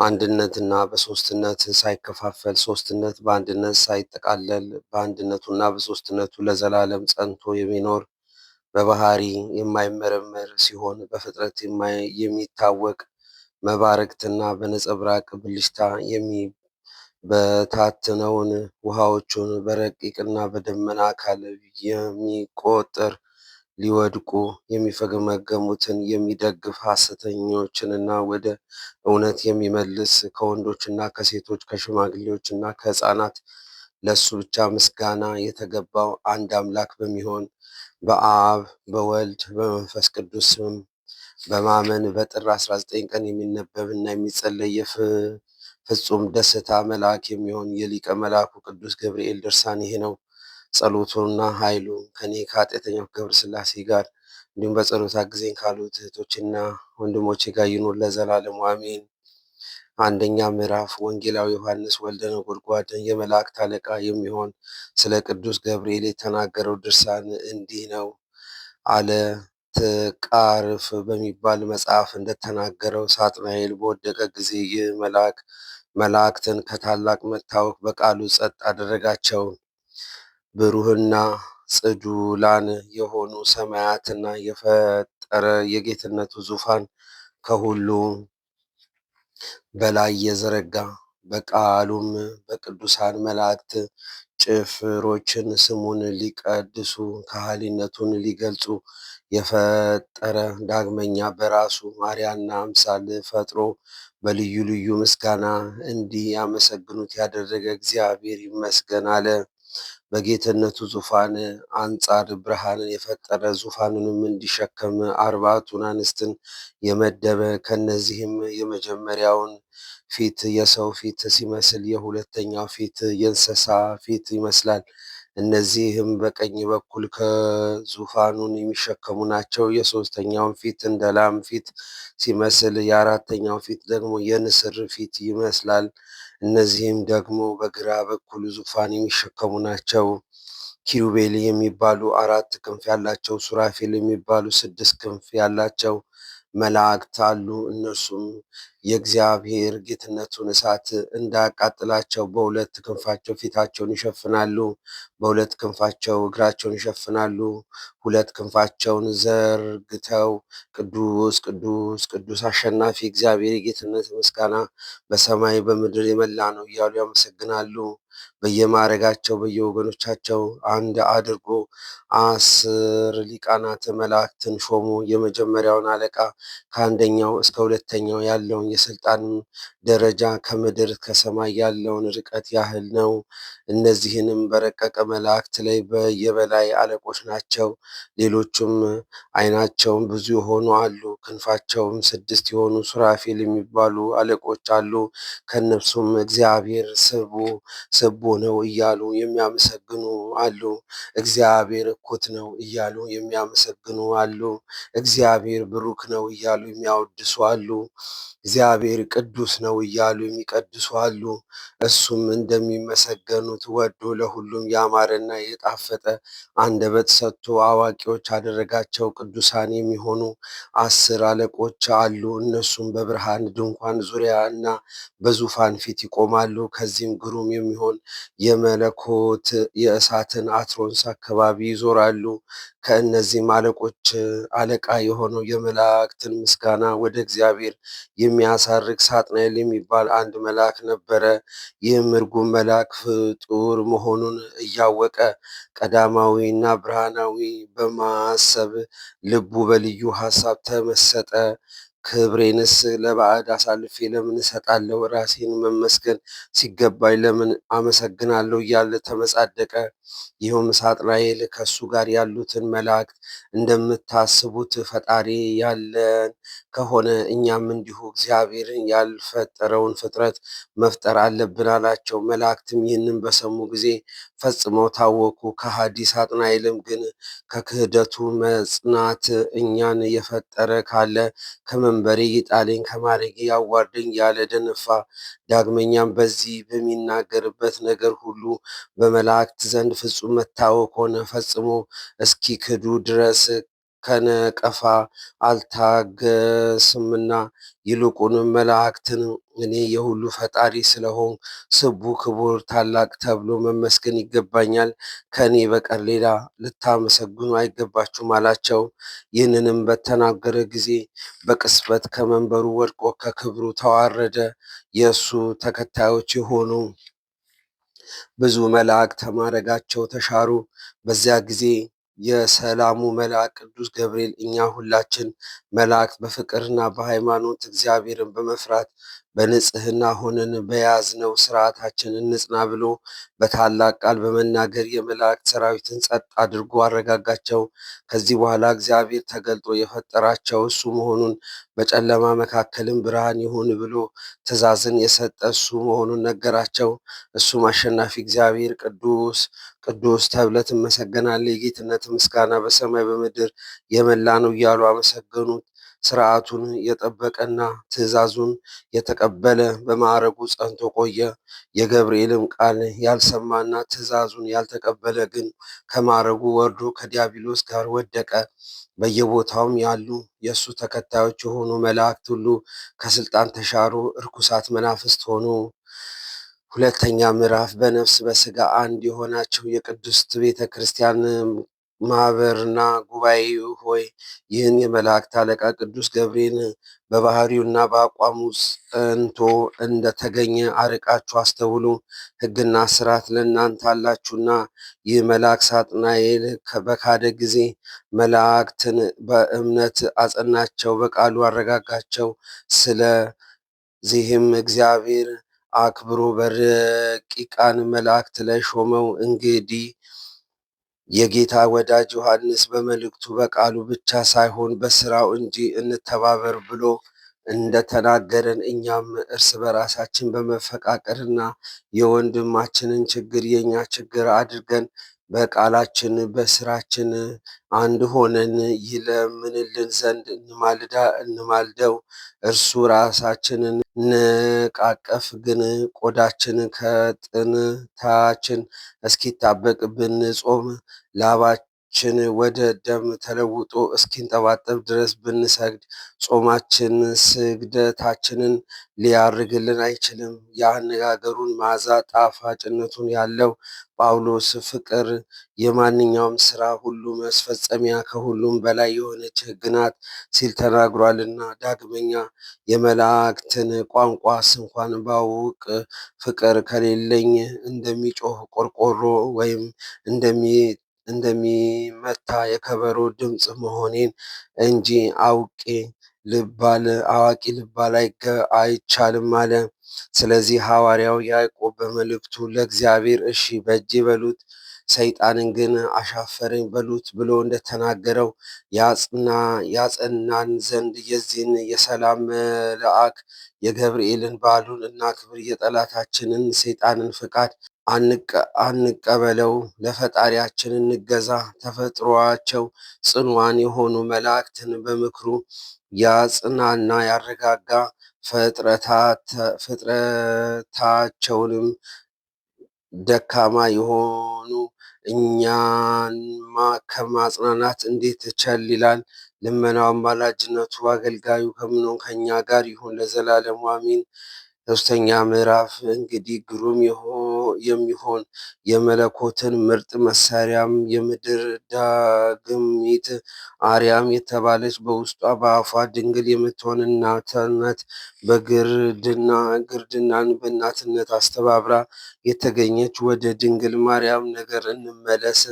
አንድነትና በሦስትነት ሳይከፋፈል፣ ሦስትነት በአንድነት ሳይጠቃለል፣ በአንድነቱና በሦስትነቱ ለዘላለም ጸንቶ የሚኖር፣ በባህሪ የማይመረመር ሲሆን በፍጥረት የሚታወቅ፣ መባረክትና በነጸብራቅ ብልሽታ የሚበታትነውን ውሃዎቹን በረቂቅና በደመና አካል የሚቆጥር፣ ሊወድቁ የሚፈገመገሙትን የሚደግፍ፣ ሐሰተኞችንና ወደ እውነት የሚመልስ፣ ከወንዶችና ከሴቶች ከሽማግሌዎችና ከሕፃናት ለእሱ ብቻ ምስጋና የተገባው አንድ አምላክ በሚሆን በአብ በወልድ በመንፈስ ቅዱስ ስም በማመን በጥር 19 ቀን የሚነበብና የሚጸለይ የፍጹም ደስታ መልአክ የሚሆን የሊቀ መልአኩ ቅዱስ ገብርኤል ድርሳን ይሄ ነው። ጸሎቱና ኃይሉ ከኔ ከኃጢአተኛው ገብረ ሥላሴ ጋር እንዲሁም በጸሎት አግዘኝ ካሉት እህቶችና ወንድሞቼ ጋር ይኑር ለዘላለሙ አሜን። አንደኛ ምዕራፍ። ወንጌላዊ ዮሐንስ ወልደ ነጎድጓድ የመላእክት አለቃ የሚሆን ስለ ቅዱስ ገብርኤል የተናገረው ድርሳን እንዲህ ነው አለ። ትቃርፍ በሚባል መጽሐፍ እንደተናገረው ሳጥናኤል በወደቀ ጊዜ ይህ መልአክ መላእክትን ከታላቅ መታወክ በቃሉ ጸጥ አደረጋቸው። ብሩህና ጽዱላን የሆኑ ሰማያትና የፈጠረ የጌትነቱ ዙፋን ከሁሉ በላይ የዘረጋ፣ በቃሉም በቅዱሳን መላእክት ጭፍሮችን ስሙን ሊቀድሱ ከሃሊነቱን ሊገልጹ የፈጠረ፣ ዳግመኛ በራሱ አርአያና አምሳል ፈጥሮ በልዩ ልዩ ምስጋና እንዲያመሰግኑት ያደረገ እግዚአብሔር ይመስገን አለ። በጌትነቱ ዙፋን አንጻር ብርሃንን የፈጠረ፣ ዙፋኑንም እንዲሸከም አርባዕቱን አንስትን የመደበ፣ ከነዚህም የመጀመሪያውን ፊት የሰው ፊት ሲመስል የሁለተኛው ፊት የእንስሳ ፊት ይመስላል። እነዚህም በቀኝ በኩል ከዙፋኑን የሚሸከሙ ናቸው። የሶስተኛውን ፊት እንደ ላም ፊት ሲመስል የአራተኛው ፊት ደግሞ የንስር ፊት ይመስላል። እነዚህም ደግሞ በግራ በኩል ዙፋን የሚሸከሙ ናቸው። ኪሩቤል የሚባሉ አራት ክንፍ ያላቸው፣ ሱራፌል የሚባሉ ስድስት ክንፍ ያላቸው መላእክት አሉ። እነርሱም የእግዚአብሔር ጌትነቱን እሳት እንዳያቃጥላቸው በሁለት ክንፋቸው ፊታቸውን ይሸፍናሉ፣ በሁለት ክንፋቸው እግራቸውን ይሸፍናሉ። ሁለት ክንፋቸውን ዘርግተው ቅዱስ ቅዱስ ቅዱስ አሸናፊ እግዚአብሔር የጌትነት ምስጋና በሰማይ በምድር የመላ ነው እያሉ ያመሰግናሉ። በየማዕረጋቸው በየወገኖቻቸው አንድ አድርጎ 10 ሊቃናተ መላእክትን ሾሙ። የመጀመሪያውን አለቃ ከአንደኛው እስከ ሁለተኛው ያለውን የስልጣን ደረጃ ከምድር ከሰማይ ያለውን ርቀት ያህል ነው። እነዚህንም በረቀቀ መላእክት ላይ በየበላይ አለቆች ናቸው። ሌሎቹም ዓይናቸውም ብዙ የሆኑ አሉ። ክንፋቸውም ስድስት የሆኑ ሱራፌል የሚባሉ አለቆች አሉ። ከእነርሱም እግዚአብሔር ስቡ ነው እያሉ የሚያመሰግኑ አሉ። እግዚአብሔር እኩት ነው እያሉ የሚያመሰግኑ አሉ። እግዚአብሔር ብሩክ ነው እያሉ የሚያወድሱ አሉ። እግዚአብሔር ቅዱስ ነው እያሉ የሚቀድሱ አሉ። እሱም እንደሚመሰገኑት ወዶ ለሁሉም ያማረና የጣፈጠ አንደበት ሰጥቶ አዋቂዎች አደረጋቸው። ቅዱሳን የሚሆኑ 10 አለቆች አሉ። እነሱም በብርሃን ድንኳን ዙሪያ እና በዙፋን ፊት ይቆማሉ። ከዚህም ግሩም የሚሆን የመለኮት የእሳትን አትሮንስ አካባቢ ይዞራሉ። ከእነዚህም አለቆች አለቃ የሆነው የመላእክትን ምስጋና ወደ እግዚአብሔር የሚያሳርግ ሳጥናኤል የሚባል አንድ መልአክ ነበረ። ይህም እርጉም መልአክ ፍጡር መሆኑን እያወቀ ቀዳማዊና ብርሃናዊ በማሰብ ልቡ በልዩ ሐሳብ ተመሰጠ። ክብሬንስ ለባዕድ አሳልፌ ለምን እሰጣለሁ? ራሴን መመስገን ሲገባኝ ለምን አመሰግናለሁ? እያለ ተመጻደቀ። ይኸውም ሳጥናኤል ከእሱ ጋር ያሉትን መላእክት እንደምታስቡት ፈጣሪ ያለን ከሆነ እኛም እንዲሁ እግዚአብሔርን ያልፈጠረውን ፍጥረት መፍጠር አለብን አላቸው። መላእክትም ይህንን በሰሙ ጊዜ ፈጽመው ታወኩ። ከሃዲ ሳጥናኤልም ግን ከክህደቱ መጽናት እኛን የፈጠረ ካለ ከመንበሬ ይጣለኝ ከማዕረጌ ያዋርደኝ ያለ ደነፋ። ዳግመኛም በዚህ በሚናገርበት ነገር ሁሉ በመላእክት ዘንድ ፍጹም መታወክ ሆነ። ፈጽሞ እስኪክዱ ድረስ ከነቀፋ አልታገስምና ይልቁንም መላእክትን እኔ የሁሉ ፈጣሪ ስለሆን ስቡ ክቡር ታላቅ ተብሎ መመስገን ይገባኛል፣ ከእኔ በቀር ሌላ ልታመሰግኑ አይገባችሁም አላቸው። ይህንንም በተናገረ ጊዜ በቅጽበት ከመንበሩ ወድቆ ከክብሩ ተዋረደ። የእሱ ተከታዮች የሆኑ ብዙ መላእክት ከማዕረጋቸው ተሻሩ። በዚያ ጊዜ የሰላሙ መልአክ ቅዱስ ገብርኤል እኛ ሁላችን መላእክት በፍቅርና በሃይማኖት እግዚአብሔርን በመፍራት በንጽህና ሆነን በያዝነው ስርዓታችን እንጽና ብሎ በታላቅ ቃል በመናገር የመላእክት ሰራዊትን ጸጥ አድርጎ አረጋጋቸው። ከዚህ በኋላ እግዚአብሔር ተገልጦ የፈጠራቸው እሱ መሆኑን በጨለማ መካከልም ብርሃን ይሁን ብሎ ትእዛዝን የሰጠ እሱ መሆኑን ነገራቸው። እሱም አሸናፊ እግዚአብሔር ቅዱስ ቅዱስ ተብለህ ትመሰገናለህ፣ የጌትነት ምስጋና በሰማይ በምድር የመላ ነው እያሉ አመሰገኑት። ስርዓቱን የጠበቀና ትእዛዙን የተቀበለ በማዕረጉ ጸንቶ ቆየ። የገብርኤልም ቃል ያልሰማና ትእዛዙን ያልተቀበለ ግን ከማዕረጉ ወርዶ ከዲያብሎስ ጋር ወደቀ። በየቦታውም ያሉ የእሱ ተከታዮች የሆኑ መላእክት ሁሉ ከስልጣን ተሻሩ፣ እርኩሳት መናፍስት ሆኑ። ሁለተኛ ምዕራፍ በነፍስ በስጋ አንድ የሆናቸው የቅድስት ቤተ ክርስቲያን ማህበርና ጉባኤ ሆይ ይህን የመላእክት አለቃ ቅዱስ ገብርኤል በባህሪውና በአቋሙ ጸንቶ እንደተገኘ አርቃችሁ አስተውሉ። ሕግና ስርዓት ለእናንተ አላችሁና። ይህ መልአክ ሳጥናኤል በካደ ጊዜ መላእክትን በእምነት አጸናቸው፣ በቃሉ አረጋጋቸው። ስለዚህም እግዚአብሔር አክብሮ በረቂቃን መላእክት ላይ ሾመው። እንግዲህ የጌታ ወዳጅ ዮሐንስ በመልእክቱ በቃሉ ብቻ ሳይሆን በስራው እንጂ እንተባበር ብሎ እንደተናገረን እኛም እርስ በራሳችን በመፈቃቀርና የወንድማችንን ችግር የኛ ችግር አድርገን በቃላችን በስራችን አንድ ሆነን ይለምንልን ዘንድ እንማልደው። እርሱ ራሳችንን ንቃቀፍ ግን ቆዳችን ከጥንታችን እስኪጣበቅ ብንጾም ላባችን ወደ ደም ተለውጦ እስኪንጠባጠብ ድረስ ብንሰግድ ጾማችን ስግደታችንን ሊያርግልን አይችልም። የአነጋገሩን መዓዛ ጣፋጭነቱን ያለው ጳውሎስ ፍቅር የማንኛውም ስራ ሁሉ መስፈጸሚያ ከሁሉም በላይ የሆነች ሕግ ናት ሲል ተናግሯልና። ዳግመኛ የመላእክትን ቋንቋ ስንኳን ባውቅ ፍቅር ከሌለኝ እንደሚጮህ ቆርቆሮ ወይም እንደሚመታ የከበሮ ድምፅ መሆኔን እንጂ አውቄ ልባል አዋቂ ልባል አይቻልም አለ። ስለዚህ ሐዋርያው ያዕቆብ በመልእክቱ ለእግዚአብሔር እሺ በእጄ በሉት ሰይጣንን ግን አሻፈረኝ በሉት ብሎ እንደተናገረው ያጸናን ዘንድ የዚህን የሰላም መልአክ የገብርኤልን በዓሉን እናክብር። የጠላታችንን ሰይጣንን ፍቃድ አንቀበለው፣ ለፈጣሪያችን እንገዛ። ተፈጥሯቸው ጽኑዋን የሆኑ መላእክትን በምክሩ ያጽናና ያረጋጋ ፍጥረታቸውንም ደካማ የሆኑ እኛንማ ከማጽናናት እንዴት ቸል ይላል? ልመናው አማላጅነቱ አገልጋዩ ከምንሆን ከእኛ ጋር ይሁን ለዘላለሙ አሚን። ሶስተኛ ምዕራፍ እንግዲህ ግሩም የሚሆን የመለኮትን ምርጥ መሳሪያም የምድር ዳግሚት አርያም የተባለች በውስጧ በአፏ ድንግል የምትሆን እናትነት በግርድና ግርድናን በእናትነት አስተባብራ የተገኘች ወደ ድንግል ማርያም ነገር እንመለስ።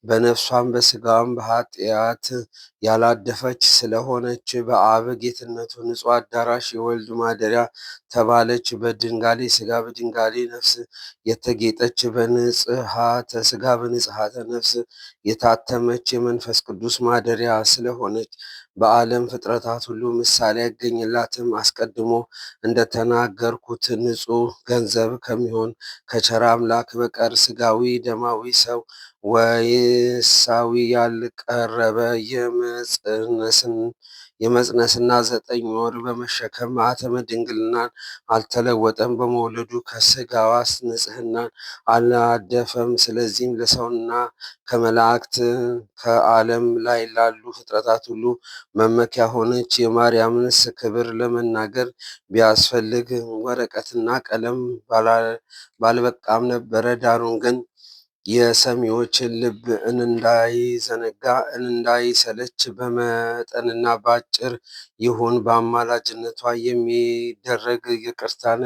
በነፍሷም በስጋዋም በኃጢአት ያላደፈች ስለሆነች በአብ ጌትነቱ ንጹሕ አዳራሽ የወልድ ማደሪያ ተባለች። በድንጋሌ ስጋ በድንጋሌ ነፍስ የተጌጠች በንጽሐተ ስጋ በንጽሐተ ነፍስ የታተመች የመንፈስ ቅዱስ ማደሪያ ስለሆነች በዓለም ፍጥረታት ሁሉ ምሳሌ አይገኝላትም። አስቀድሞ እንደተናገርኩት ንጹሕ ገንዘብ ከሚሆን ከቸር አምላክ በቀር ስጋዊ ደማዊ ሰው ወይሳዊ ያልቀረበ የመጽነስና 9 ወር በመሸከም ማኅተመ ድንግልናን አልተለወጠም። በመውለዱ ከስጋዋ ንጽሕናን አላደፈም። ስለዚህም ለሰውና ከመላእክት ከዓለም ላይ ላሉ ፍጥረታት ሁሉ መመኪያ ሆነች። የማርያምንስ ክብር ለመናገር ቢያስፈልግ ወረቀትና ቀለም ባልበቃም ነበረ። ዳሩን ግን የሰሚዎችን ልብ እንዳይዘነጋ እንዳይሰለች በመጠንና በአጭር ይሁን። በአማላጅነቷ የሚደረግ ይቅርታን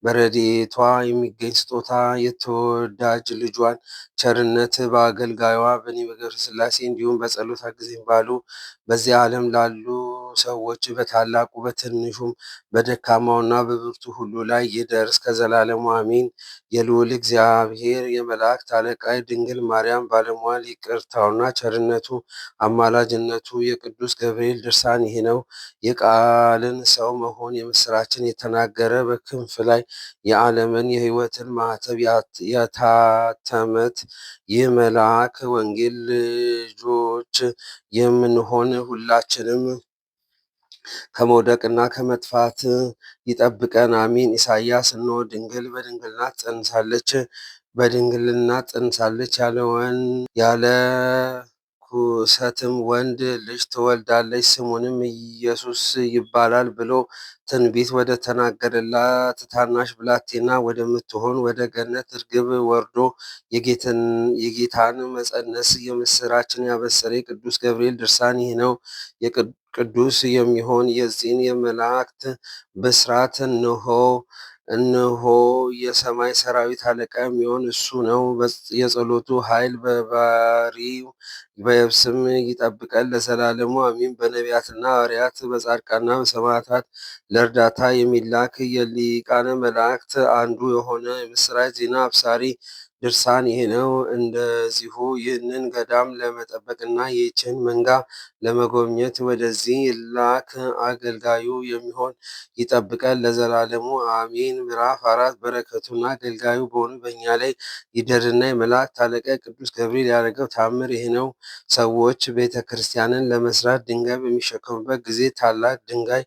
በረድኤቷ የሚገኝ ስጦታ የተወዳጅ ልጇን ቸርነት በአገልጋዩዋ በእኔ በገብረ ሥላሴ እንዲሁም በጸሎታ ጊዜ ባሉ በዚህ ዓለም ላሉ ሰዎች በታላቁ በትንሹም በደካማውና በብርቱ ሁሉ ላይ ይደርስ ከዘላለሙ አሜን። የልዑል እግዚአብሔር የመላእክት አለቃ የድንግል ማርያም ባለሟል ይቅርታውና ቸርነቱ አማላጅነቱ የቅዱስ ገብርኤል ድርሳን ይህ ነው። የቃልን ሰው መሆን የምስራችን የተናገረ በክንፍ ላይ የዓለምን የሕይወትን ማኅተብ የታተመት ይህ መልአክ ወንጌል ልጆች የምንሆን ሁላችንም ከመውደቅና ከመጥፋት ይጠብቀን፣ አሜን። ኢሳይያስ እነሆ ድንግል በድንግልና ትጸንሳለች በድንግልና ትጸንሳለች ያለ ኩሰትም ወንድ ልጅ ትወልዳለች፣ ስሙንም ኢየሱስ ይባላል ብሎ ትንቢት ወደ ተናገረላት ታናሽ ብላቴና ወደምትሆን ወደ ገነት እርግብ ወርዶ የጌታን መጸነስ የምስራችን ያበሰረ የቅዱስ ገብርኤል ድርሳን ይህ ነው። ቅዱስ የሚሆን የዚህን የመላእክት ብስራት እንሆ እነሆ የሰማይ ሰራዊት አለቃ የሚሆን እሱ ነው። የጸሎቱ ኃይል በባሕርይ በየብስም ይጠብቀን ለዘላለሙ አሚን። በነቢያትና ሐዋርያት በጻድቃንና በሰማዕታት ለእርዳታ የሚላክ የሊቃነ መላእክት አንዱ የሆነ የምስራች ዜና አብሳሪ ድርሳን ይህ ነው። እንደዚሁ ይህንን ገዳም ለመጠበቅና ይህችን መንጋ ለመጎብኘት ወደዚህ ላክ አገልጋዩ የሚሆን ይጠብቀን ለዘላለሙ አሚን። ምዕራፍ 4 በረከቱና አገልጋዩ በሆኑ በእኛ ላይ ይደርና የመላእክት አለቃ ቅዱስ ገብርኤል ያደረገው ታምር ይህ ነው። ሰዎች ቤተ ክርስቲያንን ለመስራት ድንጋይ በሚሸከሙበት ጊዜ ታላቅ ድንጋይ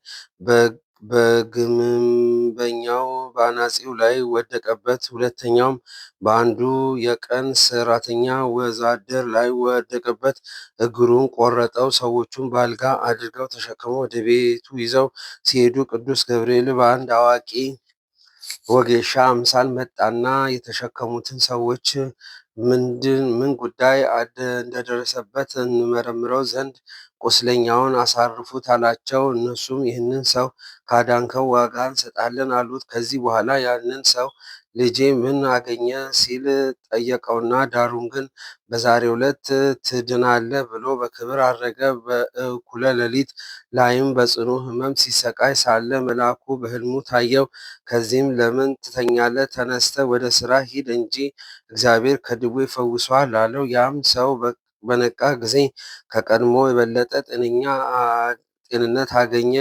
በግንበኛው በአናጺው ላይ ወደቀበት። ሁለተኛውም በአንዱ የቀን ሰራተኛ ወዛደር ላይ ወደቀበት፣ እግሩን ቆረጠው። ሰዎቹም በአልጋ አድርገው ተሸክመው ወደ ቤቱ ይዘው ሲሄዱ ቅዱስ ገብርኤል በአንድ አዋቂ ወጌሻ አምሳል መጣና የተሸከሙትን ሰዎች ምንድን ምን ጉዳይ እንደደረሰበት እንመረምረው ዘንድ ቁስለኛውን አሳርፉት አላቸው። እነሱም ይህንን ሰው ካዳንከው ዋጋ እንሰጣለን አሉት። ከዚህ በኋላ ያንን ሰው ልጄ ምን አገኘ ሲል ጠየቀውና ዳሩን ግን በዛሬው ዕለት ትድናለህ ብሎ በክብር አረገ። በእኩለ ሌሊት ላይም በጽኑ ሕመም ሲሰቃይ ሳለ መልአኩ በሕልሙ ታየው። ከዚህም ለምን ትተኛለህ? ተነስተ ወደ ስራ ሂድ እንጂ እግዚአብሔር ከድዌ ፈውሷል አለው። ያም ሰው በነቃ ጊዜ ከቀድሞ የበለጠ ጤነኛ ጤንነት አገኘ።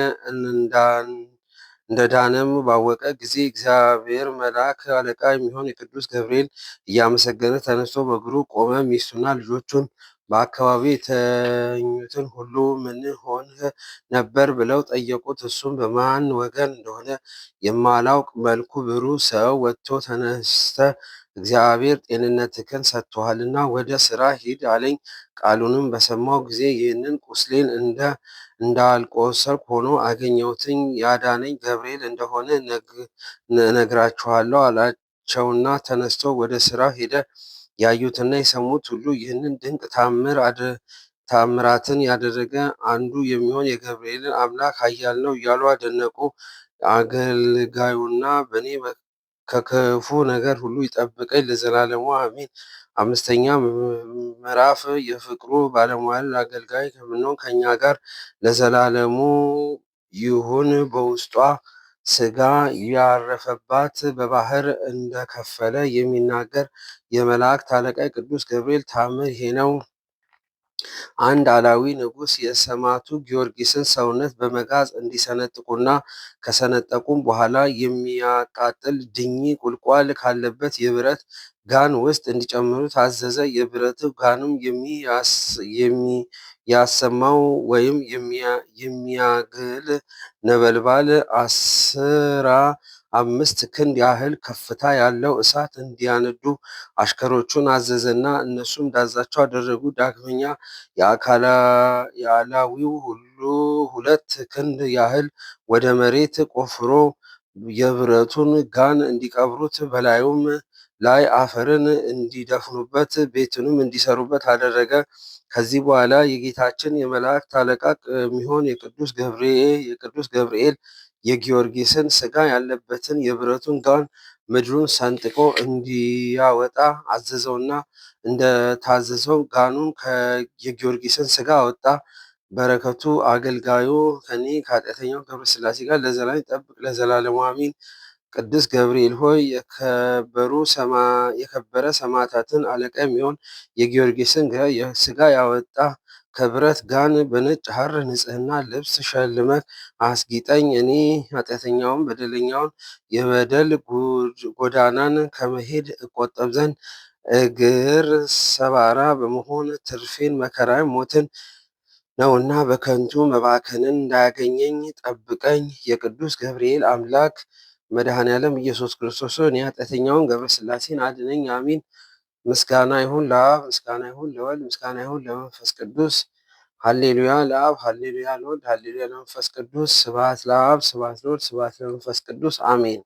እንደዳነም ባወቀ ጊዜ እግዚአብሔር መልአክ አለቃ የሚሆን የቅዱስ ገብርኤል እያመሰገነ ተነስቶ በእግሩ ቆመ። ሚስቱና ልጆቹን በአካባቢው የተኙትን ሁሉ ምን ሆንህ ነበር ብለው ጠየቁት። እሱም በማን ወገን እንደሆነ የማላውቅ መልኩ ብሩህ ሰው ወጥቶ ተነስተ እግዚአብሔር ጤንነትህን ሰጥቶሃልና ወደ ስራ ሂድ አለኝ። ቃሉንም በሰማው ጊዜ ይህንን ቁስሌን እንደ እንዳልቆሰልኩ ሆኖ አገኘሁትኝ። ያዳነኝ ገብርኤል እንደሆነ እነግራችኋለሁ አላቸውና ተነስቶ ወደ ስራ ሄደ። ያዩትና የሰሙት ሁሉ ይህንን ድንቅ ታምራትን ያደረገ አንዱ የሚሆን የገብርኤልን አምላክ ኃያል ነው እያሉ አደነቁ። አገልጋዩና በእኔ ከክፉ ነገር ሁሉ ይጠብቀኝ ለዘላለሙ አሜን። አምስተኛ ምዕራፍ የፍቅሩ ባለሟል አገልጋይ ከምንሆን ከእኛ ጋር ለዘላለሙ ይሁን። በውስጧ ስጋ ያረፈባት በባህር እንደከፈለ የሚናገር የመላእክት አለቃ ቅዱስ ገብርኤል ታምር ይሄ ነው። አንድ አላዊ ንጉሥ የሰማዕቱ ጊዮርጊስን ሰውነት በመጋዝ እንዲሰነጥቁና ከሰነጠቁም በኋላ የሚያቃጥል ድኝ ቁልቋል ካለበት የብረት ጋን ውስጥ እንዲጨምሩ ታዘዘ። የብረት ጋኑም ያሰማው ወይም የሚያግል ነበልባል 15 ክንድ ያህል ከፍታ ያለው እሳት እንዲያነዱ አሽከሮቹን አዘዘና እነሱም እንዳዛቸው አደረጉ። ዳግመኛ የአላዊው ሁሉ 2 ክንድ ያህል ወደ መሬት ቆፍሮ የብረቱን ጋን እንዲቀብሩት በላዩም ላይ አፈርን እንዲደፍኑበት ቤቱንም እንዲሰሩበት አደረገ። ከዚህ በኋላ የጌታችን የመላእክት አለቃ የሚሆን የቅዱስ ገብርኤል የጊዮርጊስን ሥጋ ያለበትን የብረቱን ጋን ምድሩን ሰንጥቆ እንዲያወጣ አዘዘውና እንደታዘዘው ጋኑን የጊዮርጊስን ሥጋ አወጣ። በረከቱ አገልጋዩ ከኔ ከኃጢአተኛው ገብረ ሥላሴ ጋር ለዘላለም ይጠብቅ ለዘላለሙ አሜን። ቅዱስ ገብርኤል ሆይ የከበረ ሰማዕታትን አለቃ የሚሆን የጊዮርጊስን ሥጋ ያወጣ ከብረት ጋን በነጭ ሐር ንጽሕና ልብስ ሸልመህ አስጊጠኝ። እኔ ኃጢአተኛውን በደለኛውን የበደል ጎዳናን ከመሄድ እቆጠብ ዘንድ እግር ሰባራ በመሆን ትርፌን መከራ ሞትን ነውና በከንቱ መባከንን እንዳያገኘኝ ጠብቀኝ። የቅዱስ ገብርኤል አምላክ መድኃኔ ዓለም ኢየሱስ ክርስቶስ እኔ ኃጢአተኛውን ገብረ ሥላሴን አድነኝ። አሚን። ምስጋና ይሁን ለአብ፣ ምስጋና ይሁን ለወልድ፣ ምስጋና ይሁን ለመንፈስ ቅዱስ። ሀሌሉያ ለአብ፣ ሀሌሉያ ለወልድ፣ ሀሌሉያ ለመንፈስ ቅዱስ። ስብሐት ለአብ፣ ስብሐት ለወልድ፣ ስብሐት ለመንፈስ ቅዱስ። አሜን።